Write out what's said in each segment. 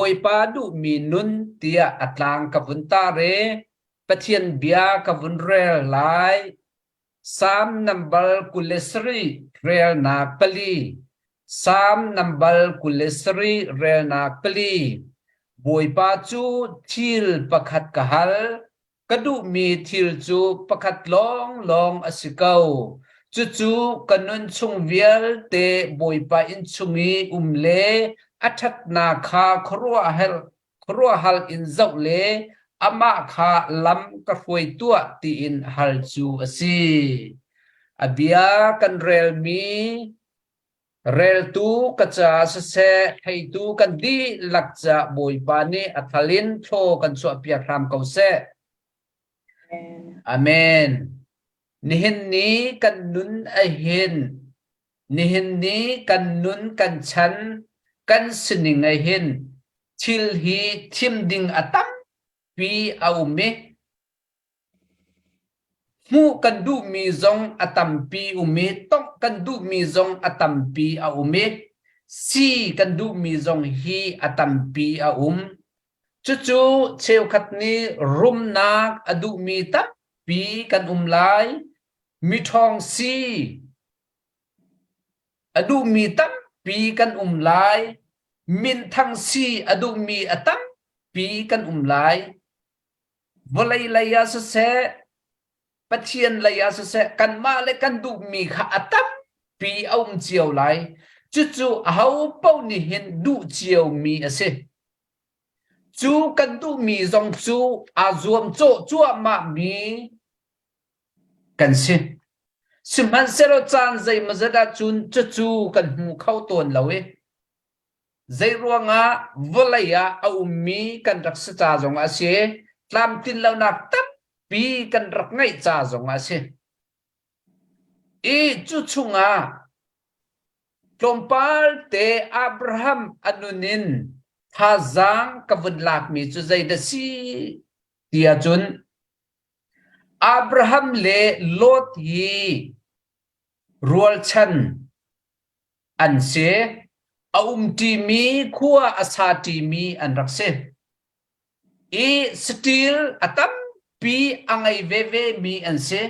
Bawipa duhmi nun tiah a tlang ka vun tar i Pathian bia ka vun rel lai. Salm nambar 27 relnak pali. Salm nambar 27 relnak pali. Bawipa cu thil pakhat ka hal, Ka duhmi thil cu pakhat lawnglawng a si ko. Cucu ka nun chung vialte Bawipa inn chung i um le a ṭhatnak kha khuaruahhal in zoh le amah kha lam ka hruai tuah tiin hal cu a si. A bia kan relmi Reltu ka caah siseh, theitu kan dihlak caah Bawipa nih a thal in thlaw kan chuahpiak hram ko seh. Amen. Nihin ni kan nun ahin, nihin ni kan nun kan chan, kan sining ahin, thil hi thim ding a tampi a um i Hmuh kan duhmi zong a tampi um i tongh kan duhmi zong a tampi a um i si kan duhmi zong hi a tampi a um. Cucu cheukhat nih rumnak a duhmi tampi kan um lai. Miṭhawng si a duhmi tampi kan um lai. Minthang si a duhmi a tampi kan um lai. Vawlei lei ah siseh, Pathian lei ah siseh, kanmah le kan duhmi kha a tampi a um cio lai. Cucu aho paoh nih hin duh ciomi a si. Cu kan duhmi zong cu aa zuamcawh cuahmahmi kan si. Sihmanhsehlaw caan zeimawzat ahcun cucu kan hmu kho tawn lo i Zeiruangah vawlei ah a ummi kan rak si ca zongah a si, tlamtlin lonak tampi kan rak ngeih ca zongah a si. I cu chungah tlawmpal te Abraham a nun in thazaang ka vun lakmi cu zeidah si ti ahcun Abraham le Lot hi rualchan an si. A umṭimi khua a saṭimi an rak si. I saṭil a tampi a ngei veve mi an si.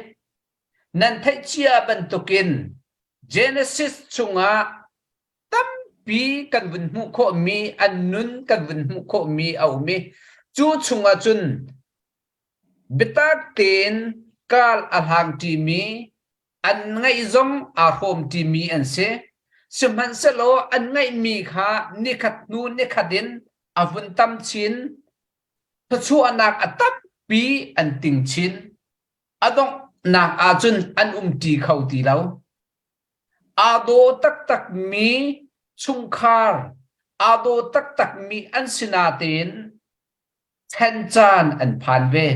Nan theih cia bantukin Genesis chungah tampi kan vun hmuh khawhmi an nun kan vun hmuh khawhmi a um i cu chungah cun biatak tein kaal a hlangṭimi an ngeih zong aa hrawmṭimi an si. Sihmanhsehlaw an ngeihmi kha nikhat hnu nikhat in a vun tam chin, thluachuahnak a tampi an ting chin. A donghnak ahcun an umṭi kho ti lo. Aa daw taktakmi chungkhar, aa daw taktakmi an si natein ṭhen caan an phan ve.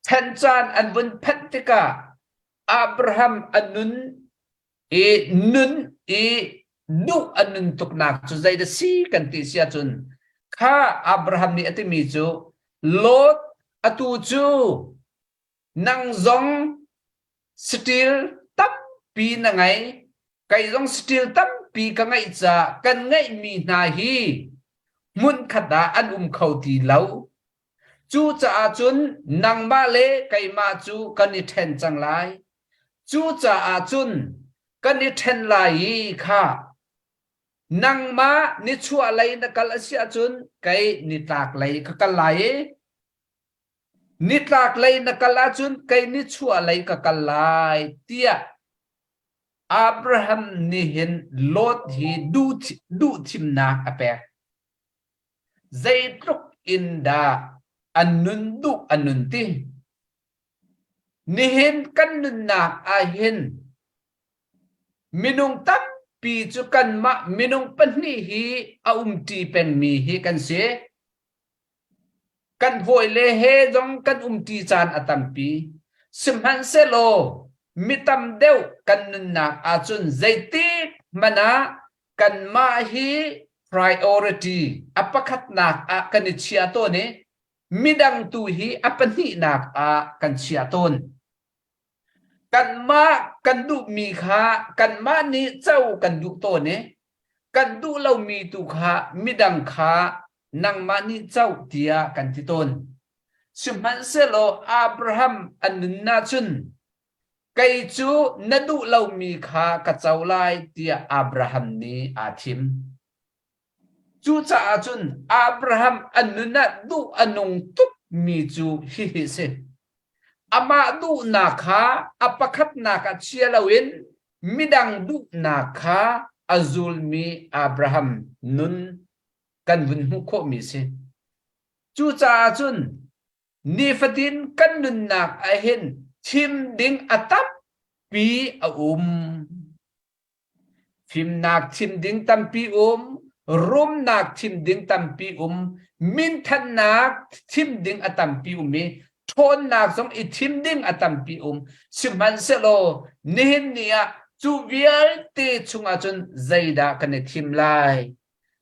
Ṭhen caan an vun phanh tikah Abraham a nun i nun i duh a nun tuknak cu zeidah si kan ti si ahcun kha Abraham nih a timi cu Lot atu cu nang zong saṭil tampi na ngei kei zong saṭil tampi ka ngeih caah kan ngeihmi hna hi hmunkhat ah an um kho ti lo. Cucaah cun nangmah le keimah cu kan i ṭhen cang lai. Cucaah cun kan i ṭhen lai i kha nangmah nichuahlei na kal a si ahcun kei nitlaklei ka kal lai i nitlaklei na kal ahcun kei nichuahlei ka kal lai tiah Abraham nih hin Lot hi duh thimnak a pek. Zeitluk in dah an nun duh an nun ti? Nihin kan nunnak ahhin minung tampi cu kanmah minung pahnih hi a umṭi pengmi hi kan si. Kan hawile he zong kan umṭi caan a tampi. Sihmanhsehlaw mi tam deuh kan nunnak ahcun zeitik hmanh ah kanmah hi priority a pakhatnak ah kan i chia tawn i midang tu hi a pahnihnak ah kan chia tawn. Kanmah kan duhmi kha kanmah nih co kan duh tawn i. Kan duh lomi tu kha midang kha nangmah nih co tiah kan ti tawn. Sihmanhsehlaw Abraham a nun ahcun kei cu na duh lomi kha ka co lai tiah Abraham nih aa thim. Cucaah cun Abraham a nun ah duh a nung tukmi cu hihi a si. Amah duhnak kha a pakhatnak ah chia loin midang duhnak kha a zulmi Abraham nun kan vun hmuh khawhmi a si. Cucaah cun nifatin kan nunnak ahhin thim ding a tampi a um. Fimnak thim ding tampi um, rumnak thim ding tampi um, minthannak thim ding a tampi um i ṭhawnnak zong i thim ding a tampi um. Sihmanhsehlaw nihin ni ah cu vialte chungah cun zeidah kan i thim lai?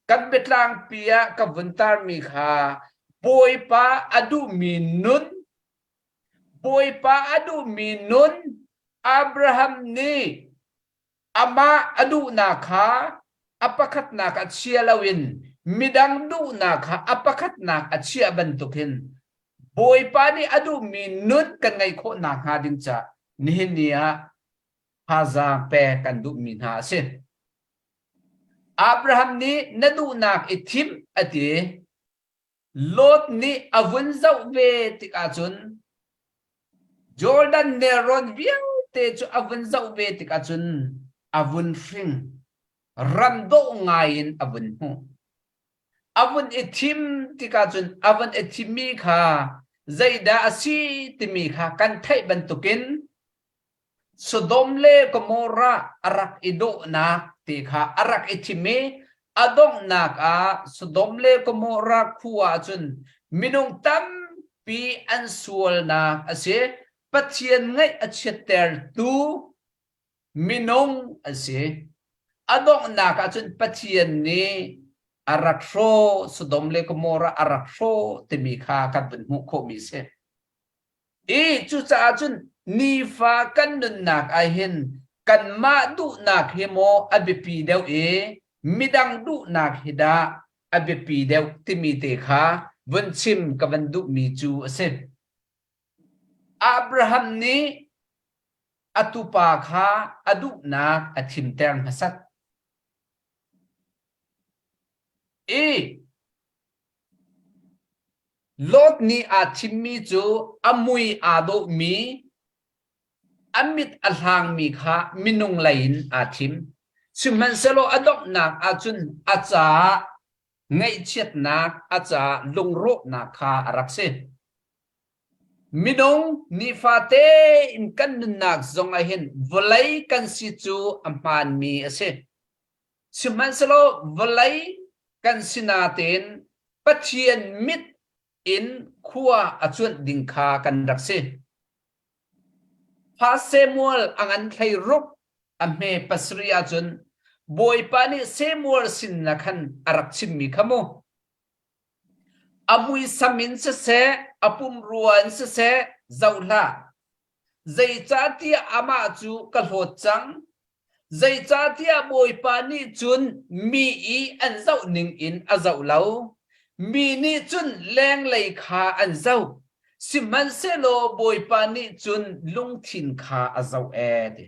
Kan biatlangpi ah ka vun tarmi kha Bawipa a duhmi nun Bawipa a duhmi nun Abraham nih amah a duhnak kha a pakhatnak ah chia loin midang duhnak kha a pakhatnak a chiah bantukin Bawipa nih a duhmi nun kan ngeih khawh nakhnga ding ca nihin ni ah thazaang pek kan duhmi hna a si. Abraham nih na duhnak i thim a ti. Lot nih a vun zoh ve tikah cun Jordan nelrawn vialte cu a vun zoh ve tikah cun a vun hring ram dawh ngai in a vun hmuh. A vun i thim tikah cun a vun i thimmi kha zeidah a si timi kha kan theih bantukin Sodom le Gomorrah a rak i dawhnak ti kha a rak i thim i a donghnak ah Sodom le Gomorrah khua ah cun minung tampi an sualnak a si. Pathian ngaih a chiattertu minung an si. A donghnak ah cun Pathian nih a rak hrawh Sodom le Gomorrah a rak hrawh timi kha kan vun hmuh khawhmi a si. I cucaah cun nifa kan nunnak ah hin kanmah duhnak hi maw a biapi deuh i midang duhnak hi dah a biapi deuh timi te kha vun chim ka van duhmi cu a si. Abraham nih a tupa kha a duhnak a thimter hmasat. I Lot nih aa thimmi cu a mui aa dawhmi, a mit a hlangmi kha minung lei in aa thim. Sihmanhsehlaw a donghnak ahcun a caah ngaihchiatnak, a caah lungrawhnak kha a rak si. Minung nifate in kan nunnak zong ah hin vawlei kan si cu a hmaanmi a si. Sihmanhsehlaw vawlei kan si natein Pathian mit in khua a cuanh ding kha kan rak si. Fa Samuel a ngan hlei ruk a hme pasarih ahcun Bawipa nih Samuel sin na khan a rak chimmi kha mu. A muisam in siseh, a pumrua in siseh, zoh hlah. Zeicahtiah amah cu ka hlawt cang. Zeicahtiah Bawipa nih cun mi i an zoh ningin a zoh lo. Mi nih cun lenglei kha an zoh, sihmanhsehlaw Bawipa nih cun lungthin kha a zoh ee ti.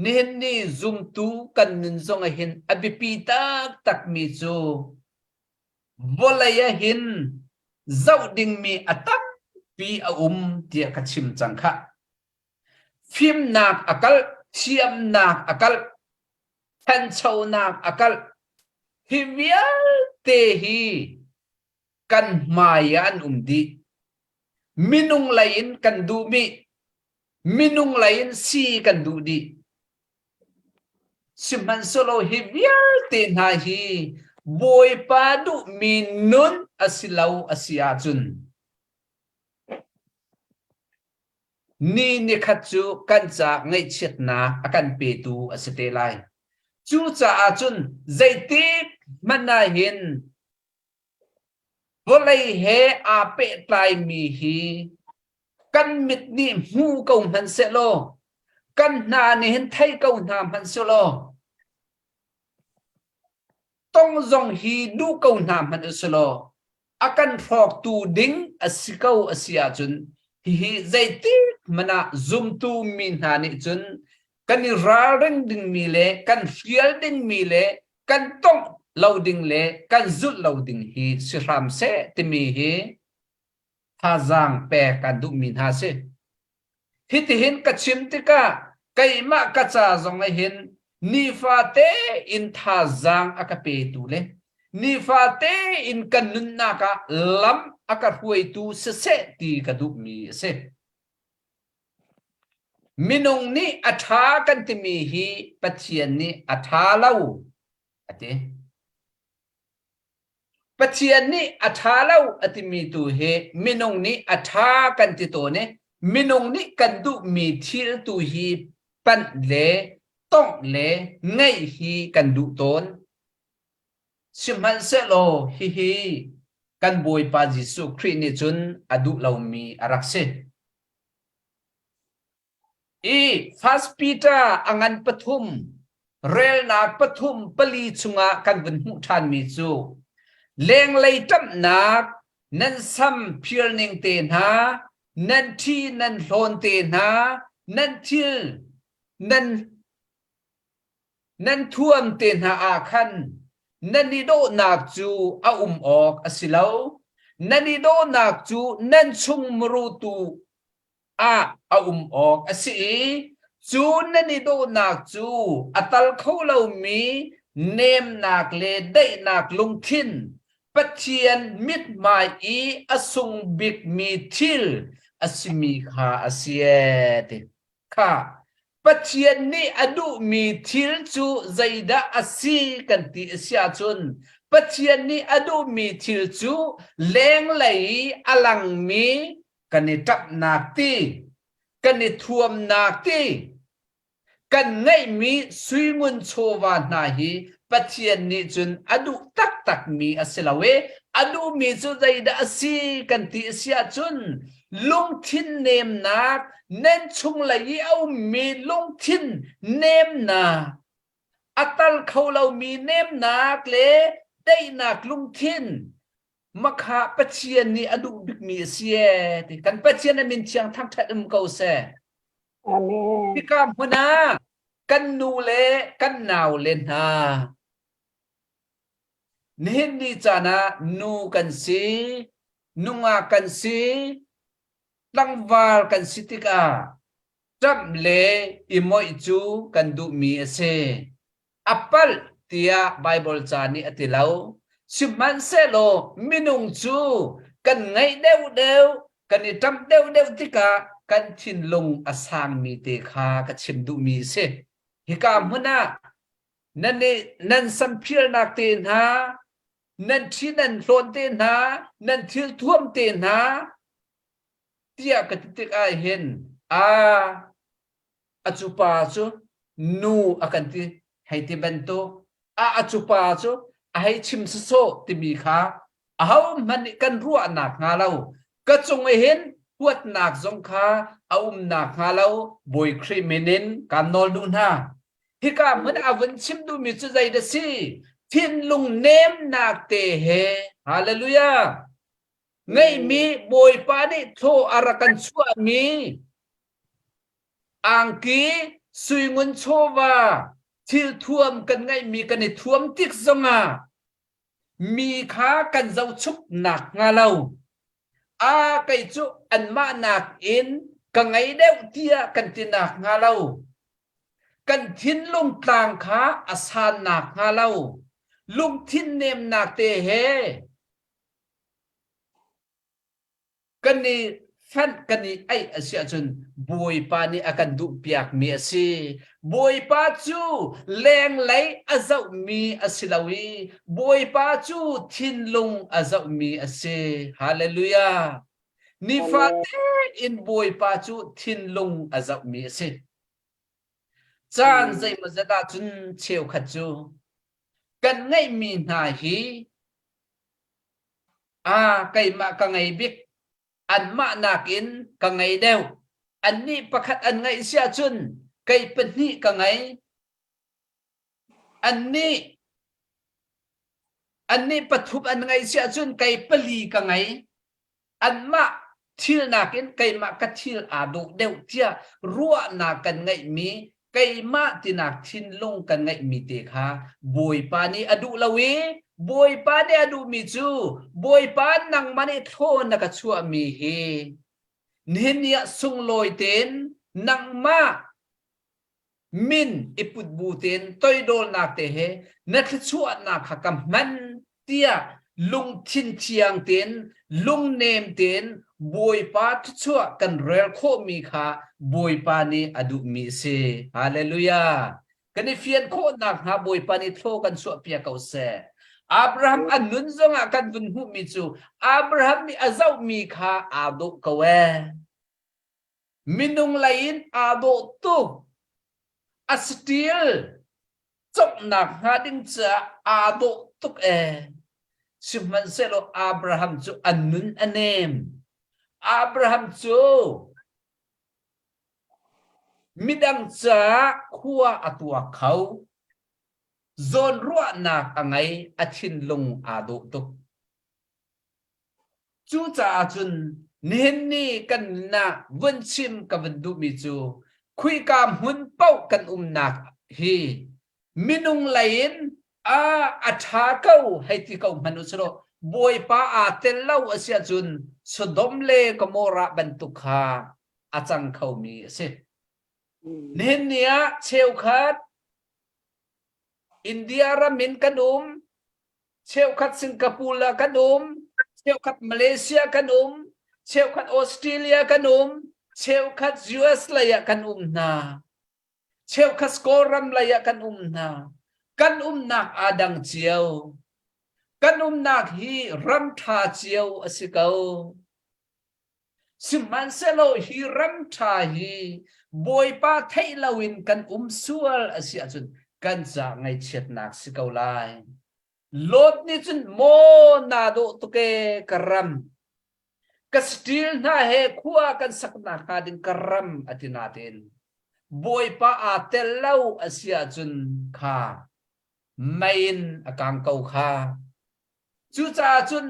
Nihin ni zumtu kan nun zong ah hin a biapi taktakmi cu vawlei ah hin zoh dingmi a tampi a um tiah ka chim cang khah. Fimnak a kalh, thiamnak a kalh, thanchonak a kalh. Hi vialte hi kan hmai ah an um dih. Minung lei in kan duhmi, minung lei in si kan duh dih. Sihmanhsehlaw hi vialte hna hi Bawipa duhmi nun a si lo a si ahcun ni nikhat cu kan caah ngaihchiatnak a kan petu a si te lai. Cucaah cun zeitik hmanh ah hin vawlei he aa pehtlaimi hi kan mit nih hmu ko hmanh sehlaw kan hna nih hin thei ko hna hmanh sehlaw. Tong zong hi duh ko hna hmanh usilaw a kan hrawktu ding a si ko a si ahcun hihi zeitik hmanh ah zumtu mi hna nih cun kan i ralring dingmi le kan hrial dingmi le kan tongh lo ding le kan zulh lo ding hi si hram seh timi hi thazaang pek kan duhmi hna si. Hitihin ka chim tikah keimah ka ca zong ah hin nifate in thazaang a ka petu le nifate in kan nunnak ah lam a ka hruaitu siseh ti ka duhmi a si. Minung nih a ṭha kan timi hi Pathian nih a ṭha lo a ti. Pathian nih a ṭha lo a timi tu hi minung nih a ṭha kan ti tawn i minung nih kan duhmi thil tu hi panh le tongh le ngeih hi kan duh tawn. Sihmanhsehlaw hihi kan Bawipa Jesuh Khrih nih cun a duh lomi a rak si. I First Peter a ngan pathum relnak pathum pali chungah kan vun hmuh ṭhanmi cu lenglei ṭamhnak nan sam phirning te hna nan ṭhi nan hlawn te hna nan thil nan nan thuam te hna ah khan nan i dawhnak cu a um awk a si lo nan i dawhnak cu nan chung muru tu ah a um awk a si i cu nan i dawhnak cu a tal kho lomi nemnak le daihnak lungthin Pathian mithmai i a sung bikmi thil a simi kha a si ee ti kha Pathian nih a duhmi thil cu zeidah a si kan ti a si ahcun Pathian nih a duhmi thil cu lenglei i a langmi kan i ṭapnak ti, kan i thuamnak ti, kan ngeihmi suingun chawva hna hi Pathian nih cun a duh taktakmi a si lo i a duhmi cu zeidah a si kan ti a si ahcun lungthin nemnak nan chunglei i a ummi lungthin nemnak a tal kho lomi nemnak le daihnak lungthin Makha Pathian nih a duh bikmi a si ee ti kan Pathian a min thiang thangṭhat um ko seh. Amen. Hika hmun ah kan nu le kan nau le hna nihin ni caan ah nu kan si, nungak kan si, tlangval kan si tikah ṭamh le i moih cu kan duhmi a si. A palh tiah Baibal ca nih a ti lo. Sihmanhsehlaw minung cu kan ngaih deuhdeuh, kan i ṭamh deuhdeuh tikah kan thinlung a sangmi te kha ka chim duhmi a si. Hika hmun ah nan i nan samphirnak te hna, nan ṭhi nan hlawn te hna, nan thilthuam te hna tiah ka ti tikah hin a a cu pa cu nu a kan ti hei ti bantuk a a cu pa cu a hei chim sawsawh timi kha ahohmanh nih kan ruahnak hnga lo ka cung i hin huatnak zong kha a umnak hnga lo Bawi Khrih min in kaan nawl duh hna hika hmun a vun chim duhmi cu zei dah si thinlung nemnak te he hallelujah ngeihmi Bawipa nih thaw a rak kan chuahmi Angki, suingun chawva, thilthuam kan ngeihmi kan i thuam tik zongah mi kha kan zohchuk nakhnga lo a kei cu anmah nakin ka ngei deuh tiah kan ti nakhnga lo kan thinlung tlang kha a san nakhnga lo lungthin nemnak te he Kan i fenh kan i aih a si ahcun Bawipa nih a kan duhpiakmi a si. Bawipa cu lenglei a zohmi a si lo i Bawipa cu thinlung a zohmi a si. Hallelujah. Nifate in Bawipa cu thinlung a zohmi a si. Caan zeimawzat ahcun cheukhat cu kan ngeihmi hna hi Ah, keimah ka ngei bik. Anmah nakin ka ngei deuh. Annih pakhat an ngeih si ahcun kei pahnih ka ngei. Annih Annih pathum an ngeih si ahcun kei pali ka ngei. Anmah thil nakin keimah ka thil aa dawh deuh tiah ruahnak kan ngeihmi keimah tinak thinlung kan ngeihmi te kha Bawipa nih a duh lo i Bawipa nih a duhmi cu Bawipa nangmah nih thlaw na ka chuahmi hi nihin ni ah sunglawi tein nangmah min i put bu tein toidawlnak te he na thluachuahnak kha ka hman tiah lungthin thiang tein lungnem tein Bawipa thluachuah kan rel khawhmi kha Bawipa nih a duhmi a si. Hallelujah. Kan i fian khawh nakhnga Bawipa nih thlaw kan chuahpiak ko seh. Abraham a nun zongah kan vun hmuhmi cu Abraham nih a zohmi kha aa dawh ko ee. Minung lei in aa dawh tuk. A saṭil cawmhnak hnga ding caah aa dawh tuk ee. Sihmanhsehlaw Abraham cu a nun a nem. Abraham cu midang caah khua a tuak kho. Zawnruahnak a ngei, a thinlung aa dawh tuk. Cucaah cun nihin ni kan nun ah vun chim ka vun duhmi cu khuika hmun paoh kan umnak hi minung lei in a a ṭha ko hei ti ko hmanh u sih Bawipa aa tel lo a si ahcun Sodom le Gomorrah bantuk kha a cang khomi a si. Nihin ni ah cheukhat India ram in kan um, cheukhat Singapore ah kan um, cheukhat Malaysia kan um, cheukhat Australia kan um, cheukhat US lei ah kan um hna. Cheukhat Kawlram lei ah kan um hna. Kan umnak aa dang cio. Kan umnak hi ram ṭha cio a si ko. Sihmanhsehlaw hi ram ṭha hi Bawipa theih loin kan um sual a si ahcun kan ca ngaihchiatnak si ko lai. Lot nih cun maw naa dawh tuk ee ka ram ka saṭil hna he khua kan saknak hnga ding ka ram a ti natein Bawipa aa tel lo a si ahcun kha mei in a kang ko kha. Cucaah cun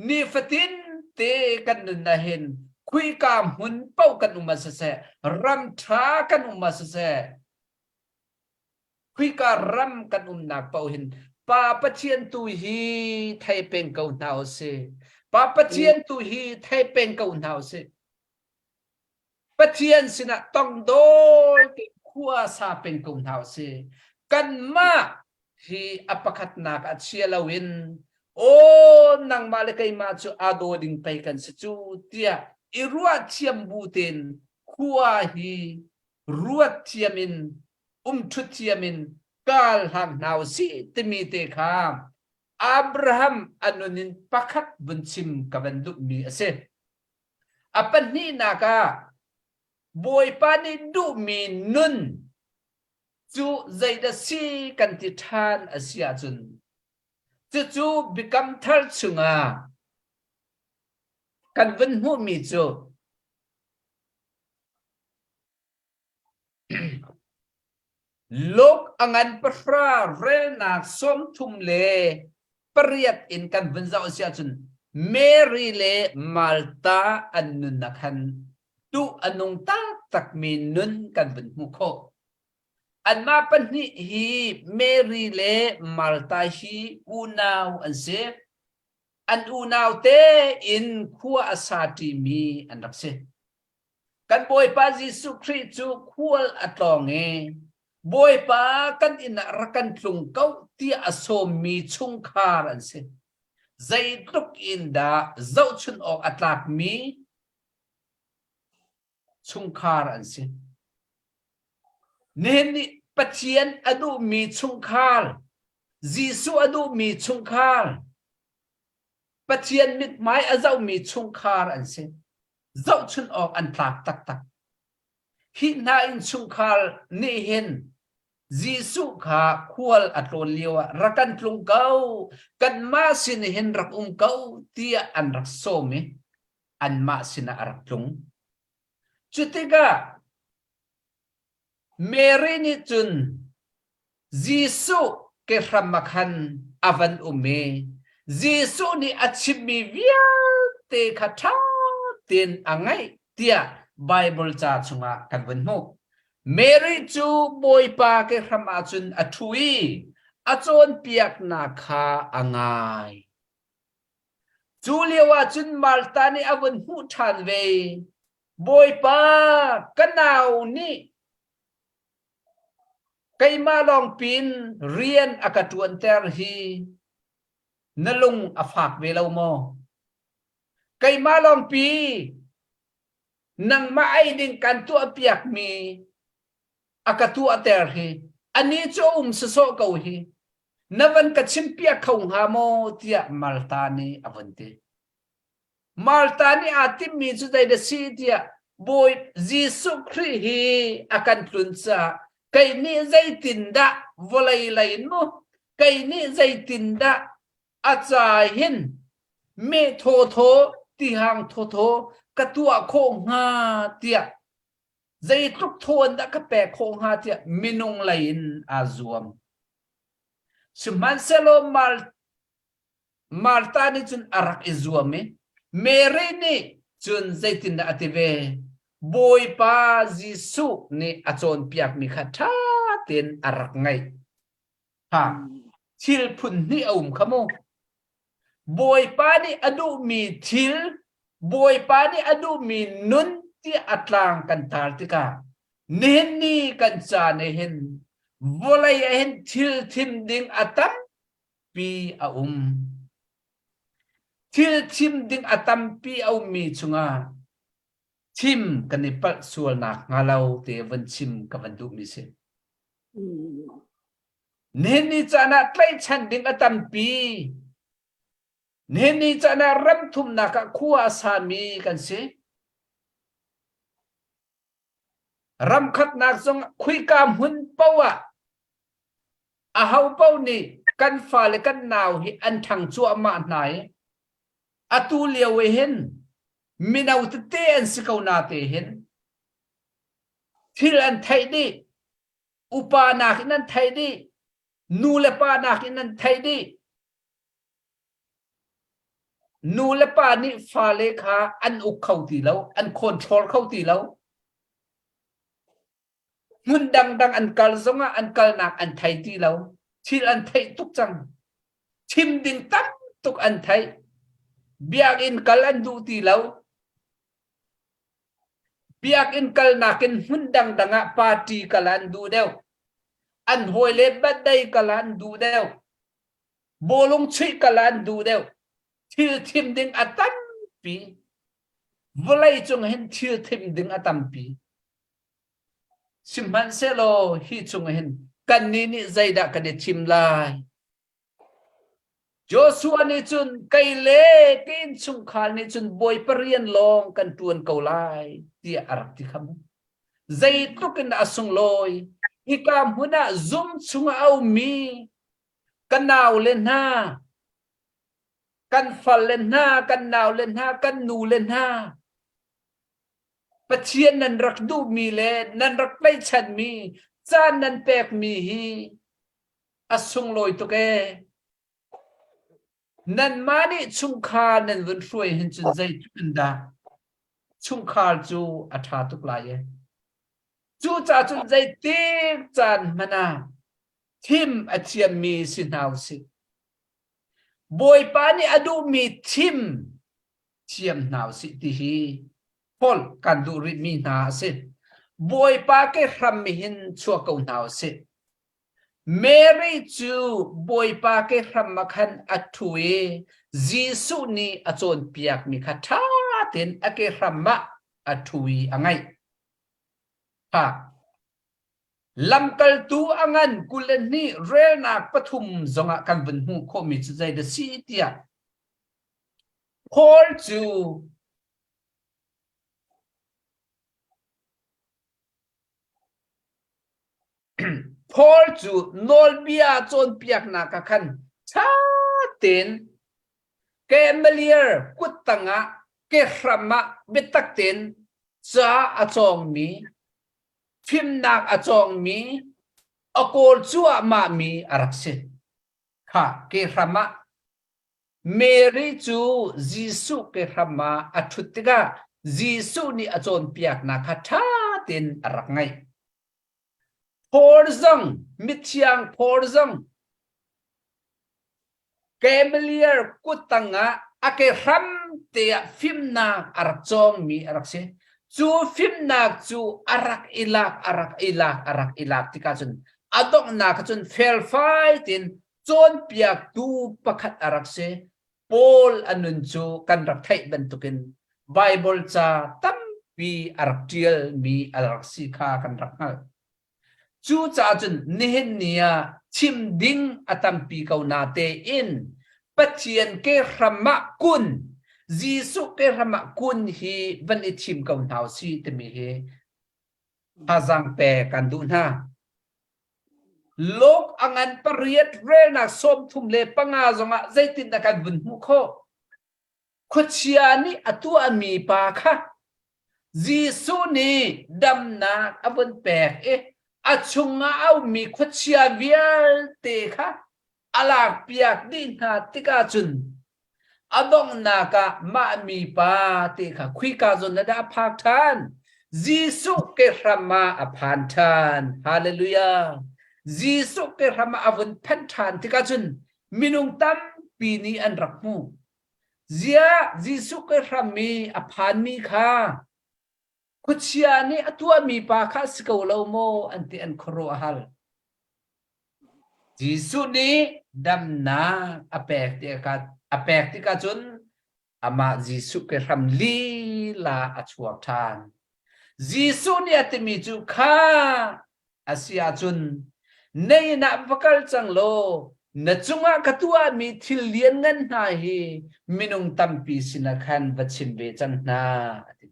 nifatin te kan nun ah hin khuika hmun paoh kan um ah siseh, ram ṭha kan um ah siseh, khuika ram kan umnak paoh hin Pa Pathian tu hi thei peng ko hna usih. Pa Pathian tu hi thei peng ko hna usih. Pathian sinah tongdawl te khua sa peng ko hna usih. Kanmah hi a pakhatnak ah chia loin aw nangmah le keimah cu aa daw ding pei kan si cu tiah i ruah thiam bu tein khua hi ruat thiam in umṭhut thiam in kal hlang hna usih timi te kha Abraham a nun in pakhat vun chim ka van duhmi a si. A pahnihnak ah Bawipa nih duhmi nun cu zeidah si kan ti ṭhan a si ahcun cucu Biakam Thar chungah kan vun hmuhmi cu Luke a ngan pahra relnak 38 in kan vun zoh a si ahcun Mary le Martha an nunnak han duh a nung taktakmi nun kan vun hmuh khawh. Anmah pahnih hi Mary le Martha hi unau an si. An unau tein khua a sa ṭimi an rak si. Kan Bawipa Jesuh Khrih cu khual a tlawng i Bawipa kan inn ah rak kan tlung ko tiah a sawmmi chungkhar an si. Zeitluk in dah zohchun awk a tlakmi chungkhar an si. Nihin nih Pathian a duhmi chungkhar, Jesuh a duhmi chungkhar, Pathian mithmai a zohmi chungkhar an si. Zohchunh awk an tlak taktak. Hi hna innchungkhar nih hin Jesuh kha khual a tlawn lio ah rak kan tlung ko, kanmah sin hin rak um ko tiah an rak sawm i anmah sinah a rak tlung. Cutikah Mary nih cun Jesuh kehram ah khan a van um i. Jesuh nih a chimmi vialte kha ṭha tein a ngaih tiah Baibal ca chungah kan vun hmuh. Mary cu Bawipa ke hram ah cun a ṭhu i a cawnpiaknak kha a ngai. Cu lio ah cun Martha nih a vun hmuh ṭhan ve. Bawipa, ka nau nih keimah lawng pin rian a ka ṭuanter hi na lung a fak ve lo maw? Keimah lawngpi nangmah ei ding kan tuahpiakmi a ka tuahter hi anih cu a um sawsawh ko hi na van ka chimpiak kho hnga maw tiah Martha nih a vun ti. Martha nih aa timhmi cu zei dah si tiah Bawi Jesuh Khrih hi a kan tlun caah kei nih zeitindah vawlei lei in mu kei nih zeitindah a ca hin meh thawthaw tihang thawthaw ka tuah khawh hnga tiah zeitluk thaw in dah ka pek khawh hnga tiah minung lei in aa zuam. Sihmanhsehlaw Martha nih cun a rak i zuam i Mary nih cun zeitindah a ti ve? Bawipa Jesuh nih a cawnpiakmi kha ṭha tein a rak ngaih. Ha, thil phun hnih a um kha mu. Bawipa nih a duhmi thil, Bawipa nih a duhmi nun tiah a tlang kan tar tikah nihin ni kan caan ah hin vawlei ah hin thil thim ding a tampi a um. Thil thim ding a tampi a ummi chungah thim kan i palh sualnak hnga lo te van chim ka van duhmi si. Nihin ni caan ah tlaihchan ding a tampi. Nihin ni caan ah ram thumnak ah khua a sami kan si. Ram khatnak zong khuika hmun poah aho paoh nih kan fale kan nau hi an ṭhang cuahmah hna i atu lio i hin mino tete an si ko na te hin thil an theih dih upa nakin an theih dih nu le pa nakin an theih dih nu le pa nih fale kha an uk kho ti lo an control kho ti lo hmun dangdang an kal zongah an kalnak an thei ti lo thil an theih tuk cang chim ding tam tuk an theih biakinn kal an duh ti lo Biakinn kalnak in hmun dangdang ah party kal an duh deuh. An hawile birthday kal an duh deuh. Bawlung chuih kal an duh deuh. Thil thim ding a tampi. Vawlei cung hin thil thim ding a tampi. Sihmanhsehlaw hi chung hin kannih nih zeidah kan i thim lai? Joshua nih cun kei le ka innchungkhar nih cun Bawipa rian lawng kan ṭuan ko lai tiah a rak ti kha mu. Zeitluk in a sunglawi hika hmun ah zum chungah a ummi ka naule hna, kan falle hna, kan naule hna, kan nule hna, Pathian nan rak duhmi le nan rak tlaihchanmi caan nan pekmi hi a sunglawi tuk ee. Nanmah nih chungkhar nan vun hruai hin cun zeitluk in dah chungkhar cu a ṭha tuk lai ee. Cucaah cun zeitik caan hmanh ah thim a thiammi si hna usih. Bawipa nih a duhmi thim thiam hna usih ti hi Paul kan duh rihmi hna a si. Bawipa ke hram hin chuak ko hna usih. Mary cu Bawipa ke hram ah khan a ṭhu i Jesuh nih a cawnpiakmi kha ṭha tein a ke hram ah a ṭhu i a ngaih. Ha. Lamkaltu a ngan 22 relnak pathum zongah kan vun hmuh khawhmi cu zeidah si tiah Paul cu Paul cu nawlbia cawnpiaknak ah khan ṭha tein Gamaliel kut tangah kehram ah biatak tein ca a cawngmi, fimnak a cawngmi, a kawl cuahmahmi a rak si. Kha kehram ah. Mary cu Jesuh ke hram ah a ṭhut tikah Jesuh nih a cawnpiaknak kha ṭha tein a rak ngaih. Paul zong mithiang Paul zong Gamaliel kut tangah a ke hram te ah fimnak a rak cawngmi a rak si. Cu fimnak cu a rak i lak, a rak i lak, a rak i lak tikah cun a donghnak cun felfai tein cawnpiaktu pakhat a rak si. Paul a nun cu kan rak theih bantukin Baibal ca tampi a rak ṭialmi a rak si kha kan rak hngalh. Cucaah cun nihin ni ah chim ding a tampi ko na tein Pathian ke hram ah kun, Jesuh ke hram ah kun hi van i thim ko hna usih timi hi thazaang pek kan duh hna. Lok a ngan pariat relnak 35 zongah zeitindah kan vun hmuh khawh? Khuachia nih a tuahmi pa kha Jesuh nih damnak a vun pek i a chungah a ummi khuachia vialte kha a lakpiak dih hna tikah cun a donghnak ah mah mipa te kha khuika zawn ah dah a phak ṭhan? Jesuh ke hram ah a phan ṭhan. Hallelujah! Jesuh ke hram ah a vun phanh ṭhan tikah cun minung tampi nih an rak hmuh. Ziah Jesuh ke hram i a phanmi kha khuachia nih a tuahmi pa kha a si ko lo maw an ti an khuaruah a hal. Jesuh nih damnak a pek tikah a pek tikah cun amah Jesuh ke hram lila a chuak ṭhan. Jesuh nih a timi cu kha a si ahcun na inn ah va kal cang law na cungah ka tuahmi thil lianngan hna hi minung tampi sinah khan va chim ve cang hna a ti.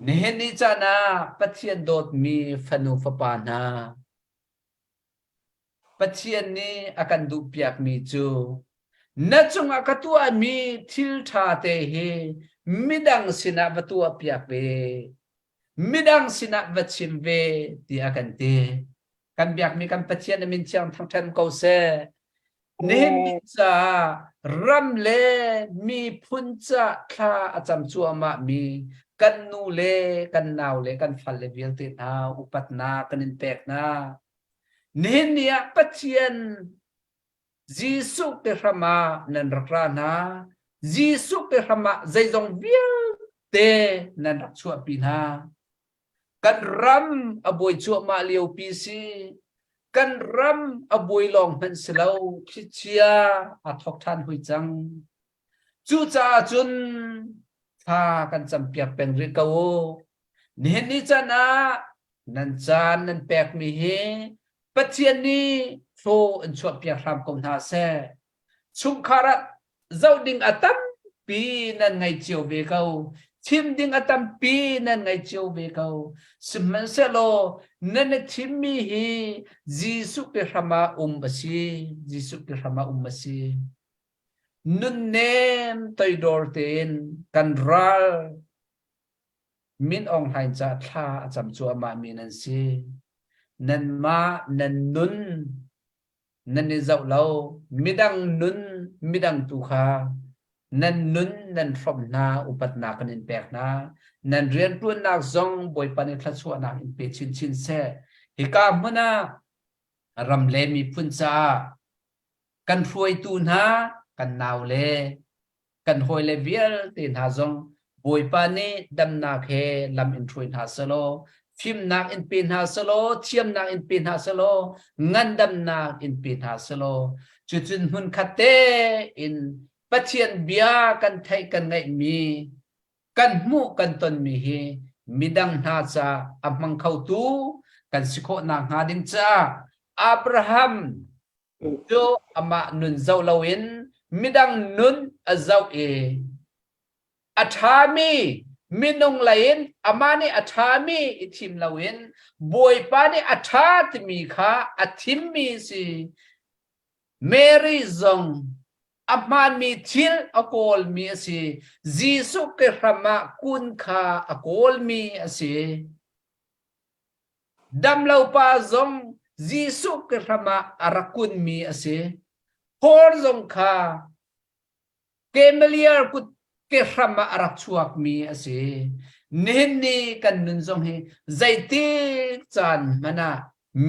Nihin ni caan ah Pathian dawtmi fanu fapa hna, Pathian nih a kan duhpiakmi cu na cungah ka tuahmi thil ṭha te hi midang sinah va tuahpiak ve, midang sinah va chim ve ti a kan ti. Kan biakmi kan Pathian a min thiang thangṭhat ko seh. Nihin ni caah ram le miphun ca thla a cam cuahmah mi kan nu le kan nau le kan fale vialte hna upatnak kan in pek hna. Nihin ni ah Pathian Jesuh te hram ah nan rak ra hna. Jesuh te hram ah zeizong vialte nan rak chuahpi hna. Kan ram a buai cuahmah liopi si. Kan ram a buai lawng hmanh si lo, thlichia aa thawk ṭhan hui cang. Cucaah cun thla kan campiak peng rih ko u. Nihin ni caan ah nan caan nan pekmi hi Pathian nih thlaw in chuahpiak hram ko hna seh. Chungkhar ah zoh ding a tampi nan ngei cio ve ko. Thim ding a tampi nan ngei cio ve ko. Sihmanhsehlaw nan i thimmi hi Jesuh ke hram ah um a si. Jesuh ke hram ah um a si. Nunnem toidor tein kan ral Min Aung Hlaing ca thla a cam cuahmah mi nan si. Nanmah nan nun nan i zoh lo midang nun midang tu kha nan nun nan hrawmh hna upatnak kan in pek hna nan rianṭuannak zong Bawipa nih thluachuahnak in pe chinchin seh hika hmun ah ram le miphun caah kan hruaitu hna kan nau le kan hawile vialte hna zong Bawipa nih damnak he lam in hruai hna selaw fimnak in pe hna selaw thiamnak in pe hna selaw ngandamnak in pe hna selaw cucun hmunkhat tein Pathian bia kan theih kan ngaihmi kan hmuh kan tonmi hi midang hna ca a hmang khotu kan si khawh nakhnga ding caah Abraham cu amah nun zoh loin midang nun a zoh i a ṭhami minung lei in amah nih a ṭhami i thim loin Bawipa nih a ṭha timi kha a thimmi si. Mary zong a hmaanmi thil a kawlmi a si. Jesuh ke hram ah kun kha a kawlmi a si. Damlopa zong Jesuh ke hram ah a rak kunmi a si. Paul zong kha. Gamaliel kut ke hram ah a rak chuakmi a si. Nihin ni kan nun zong hi zeitik caan hmanh ah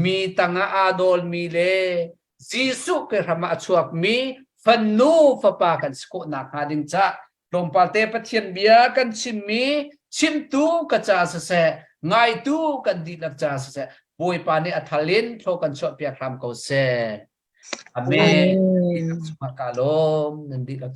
mi tangah aa dawlmi le Jesuh ke hram ah a chuakmi fanu fapa kan si khawh nakhnga ding cah tlawmpal te Pathian bia kan chimmi chimtu ka ca siseh ngaitu kan dihlak ca siseh Bawipa nih a thal in thlaw kan chuahpiak hram ko seh. Amen. Amen. Ka lawm nan dihlak.